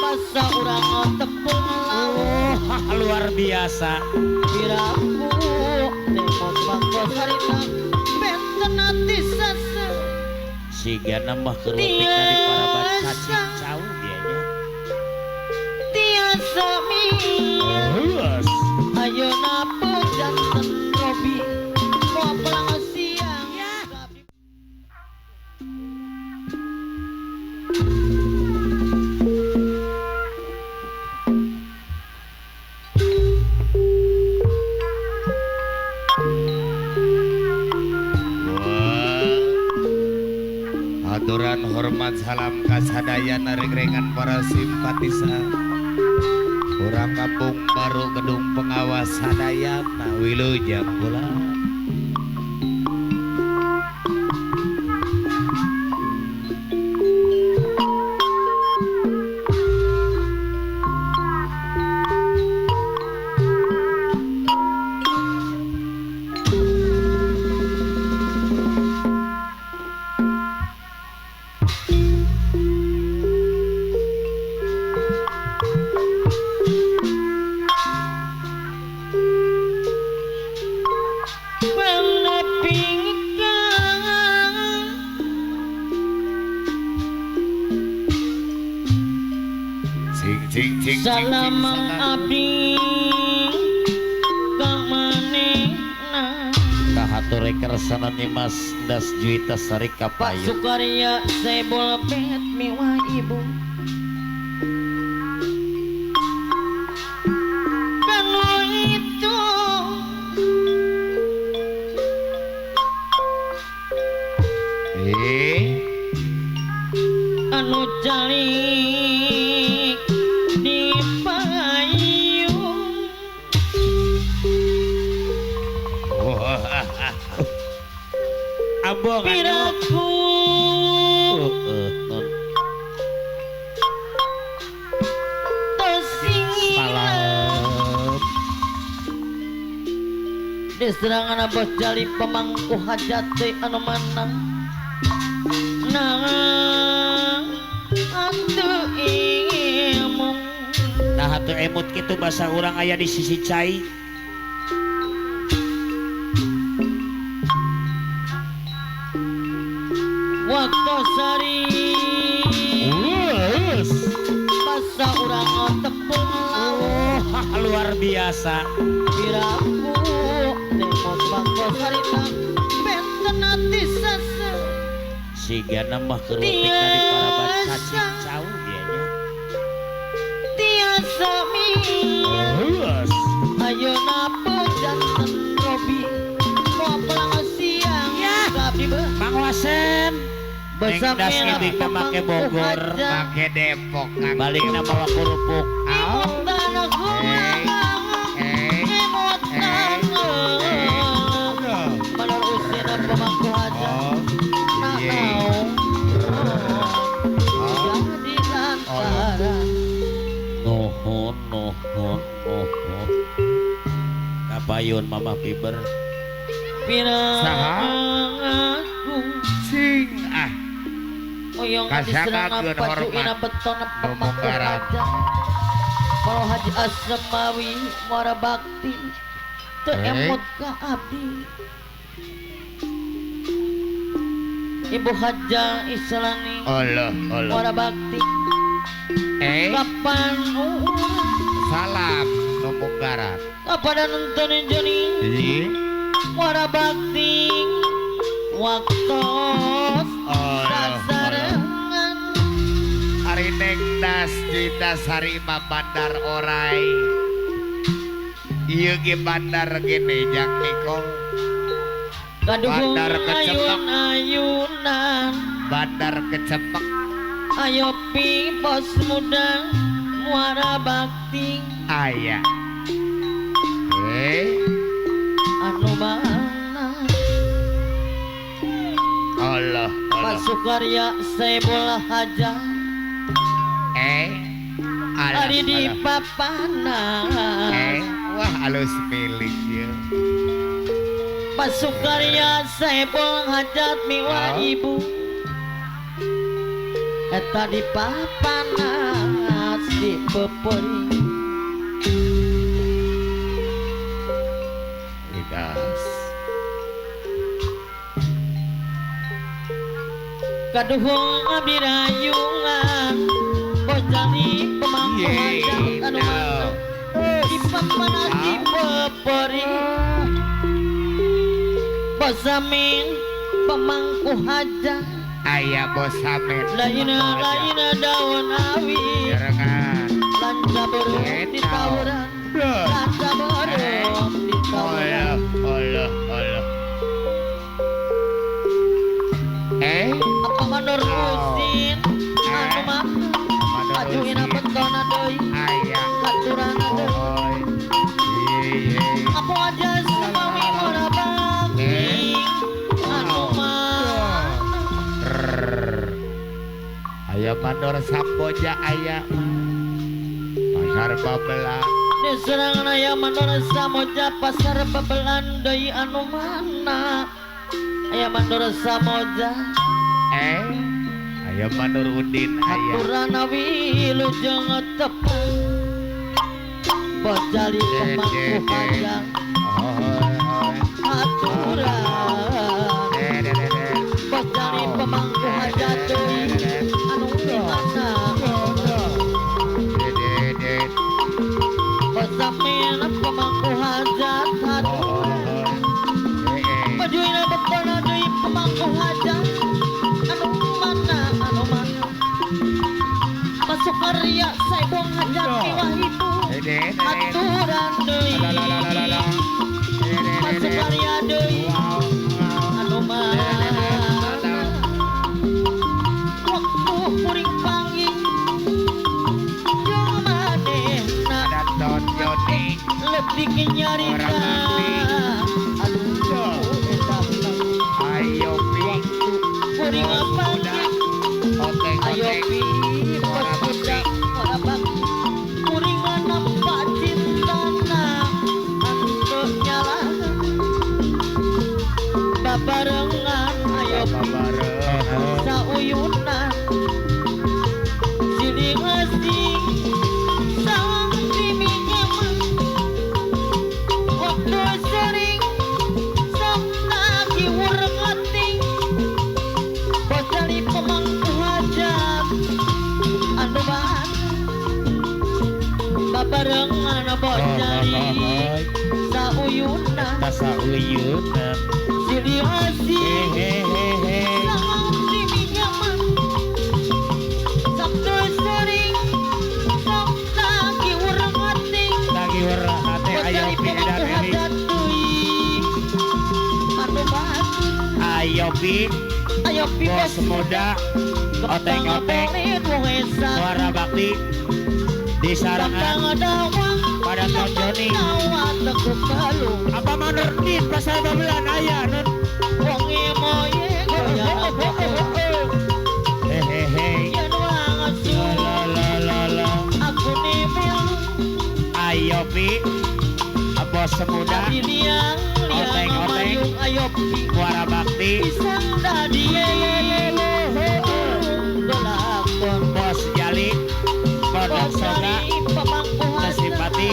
Basa urang tepung laut. Luar biasa. Piraku temot bangko sarita benten ati sese. Siga mah keur leutik dari paraban cacing cau dia nya. Tiasa mias. Ayeuna pejanten Robi moal siang. Aturan hormat salam kasadayana rengrengan para simpatisan urang kampung baru gedung pengawas sadayana wilujeng kula. Salam abdi ka manehna. Kahature kersana Nimas Das Juwita Sari Kapayu. Pak Sukarya sebol pet miwah ibu. Kanu itu anu calik di payung. Abong piraku salam diserangan abos jali pemangku hajat teh anu manang nah atuh ilmu. Nah atuh emut kitu basa urang aya di sisi cai. Waktu sari basa urang tepung laut. Luar biasa. Piraku temot bangko sarita benten ati sese. Siga mah keur leutik dari paraban cacing cau dia nya. Tiasa mias. Ayeuna pejanten Robi moal siang. Abdi beuh Mang Wasem. Basa das ngibing make Bogor, make Depok, balikna mawa kerupuk. Nuhun nuhun nuhun. Kapayun Mama Fiber. Saha? Sing ah. Oyong diserang pacuina beton pemangku hajat. Kalau Haji Asmawi Muara Bakti teu emot ka abdi. Ibu Haja Islani Allah Allah Muara Bakti. Kapan salam numunggaran kepada nonton Joni Muara Bakti waktu sasarengan. Ari Neng Das Juwita Sari mah Bandar Orai. Ieu ge bandar gene jang Nikol. Bandar kecepak ayun-ayunan. Bandar kecepak. Ayo pi bos muda Muara Bakti. Aya. Anu mana? Allah Allah. Pak Sukarya Sebola Haja. Ari di papana. Wah alus milik ya. Pak Sukarya Sebola Hajat miwa ibu. Eta di papanas di peperi Lidas kaduhung abdi rayungan bos jali pemangku hajat anu mana di papanas di peperi bos Samin pemangku hajat aya bos Samin lainna lainna daun awi jarengan lanca beureum di tawuran lanca beureum di tawuran Allah Allah apa mandor usin anu mah ajuina betona deui aya haturana deui apa aja samawi ora bakti anu mah aya mandor Samboja aya pasar Babelan diserangan aya mandor Samboja pasar Babelan deui anu mana aya mandor Samboja aya mandor Udin aya haturana wilujeng tepang bos jali pemangku hajat aturan bos jali pemangku hajat deui anu mana bos Samin pemangku hajat aturan bajuina betona deui pemangku hajat anu mana anu mana masuk karya saibong hajat kiwah itu aturan deui masuk karya deui anu mana waktu kuring panggih jeung manehna leutik nyarita aduh eta ayo pi kuring panggih ayo pi bos budak ora bakti kuring nampak cintana henteu nyalahna babarengan ayo pi sauyunan silih asing sang diminyeman waktu sering sok lagi wureng bos jali pemangku hajat anu mana babarengan bos jali sauyunan sauyunan silih asing sang diminyeman sabtu sering sok lagi wureng lagi wureng hati bos ayo jali pi pemangku edan ini hajat deui anu mana ayo pi ayo pi bos muda oteng-oteng Muara Bakti di sarangan pada Ton Joni apa mandor di pasar Babelan aya nun hehehe la la la la ayo pi bos muda oteng-oteng Muara Bakti bos Jali Pondok Soga Simpati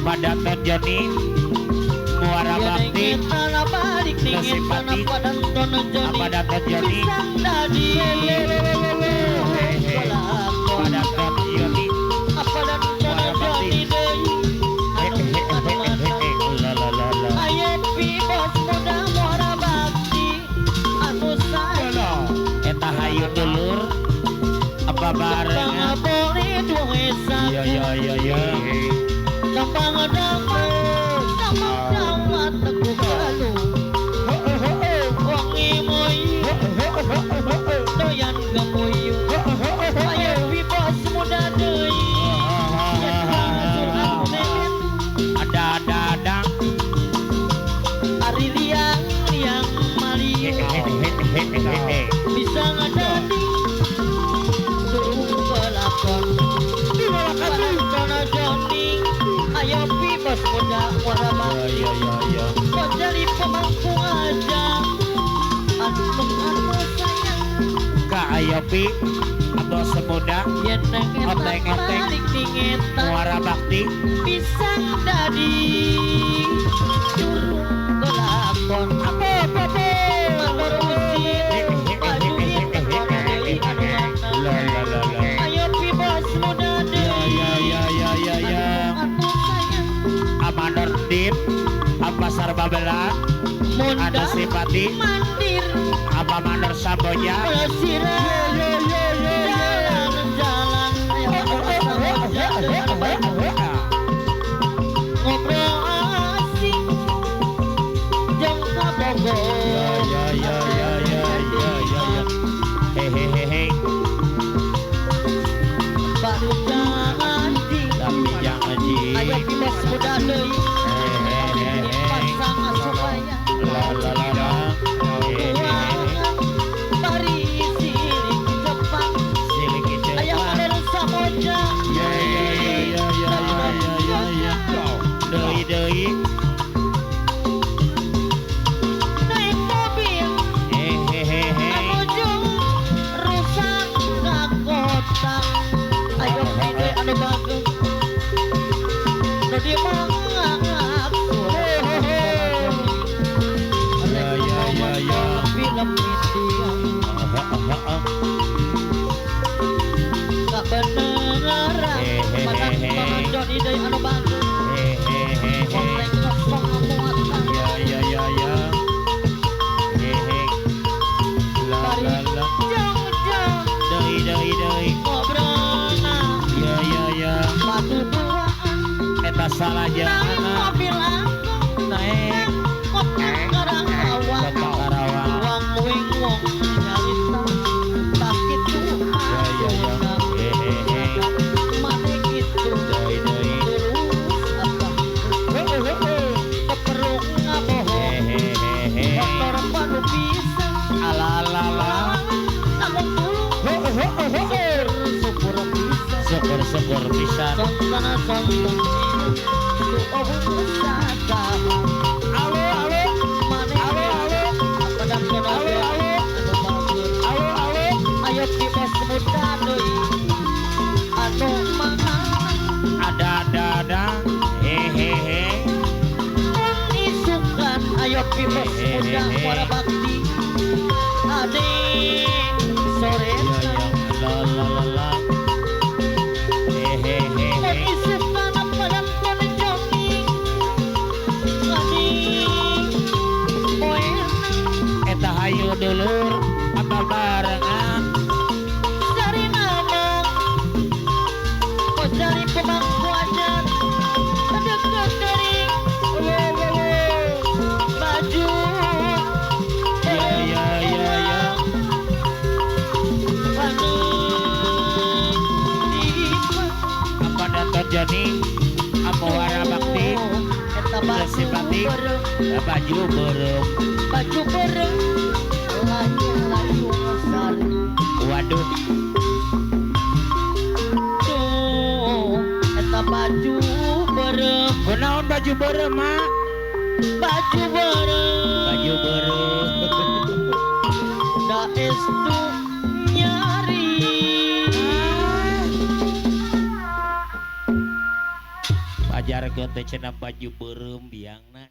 pada Ton Joni Muara Bakti Simpati pada Ton Joni pada Ton Joni Muara Bakti la la la la ayo pi bos muda Muara Bakti anu saya eta hayu dulur apa barengan iya iya iya iya doyan gemuyu ayo pi bos muda deui ada ada ada ari liang liang maliu bisa ngadadi suruh kelakon Parantono Joni ayo pi bos muda Muara Bakti iya iya iya. Simpati Abos Muda Oteng-oteng Muara Bakti pisang dadi curug kelakon ayo pi bos muda deui ya ya ya ya ya Amanor Din Pasar Babelan ada Simpati Mandir Apa Mandor Samboja jalan-jalan ngobrol asik jeung ka Bogor ya ya ya ya ya ya ya hehehe baru jangan di tapi jangan di ayo bos muda deui pasang supaya la la la bari sirik Jepang sirik Jepang aya model Samboja ya ya ya ya ya ya ya deui deui naik mobil hehehe anu rusak ka kota ayo deui anu bagus nu di mangap ya ya ya ya film India kabeneran padang Joni deui anu bagus hehehe kosong muatan ya ya ya ya hehe la la la jong jong deui deui deui ngobrolna ya ya ya batu duaan eta salah naik jangan mobil aku naik kota Karawang kota Karawang wang wing wong nyarita tak kitu ya ya ya hehehe mane kitu deui deui terus apa keperlu ngabohong hehehe motor baru bisa ala ala ala namun tulung syukur bisa syukur syukur bisa sontana sonton tu sadar alo alo mane alo alo pedang alo alo alo alo ayo kita muda deui anu mana ada ada ada hehehe isukan ayo bos muda Muara Bakti adik sore ya ya la la la la hehehe isukan penonton Joni adik poena eta hayu dulur apa barengan cari nama oh cari pemangku ajar dekat dari baju ya ya ya ya apa danton Joni apa Muara Bakti eta baju Simpati berem baju berem baju berem layu layu sari waduh tuh eta baju berem kunaon baju berem mak baju berem baju berem da estu nyari pajarkeun teh cenah baju berem biangna.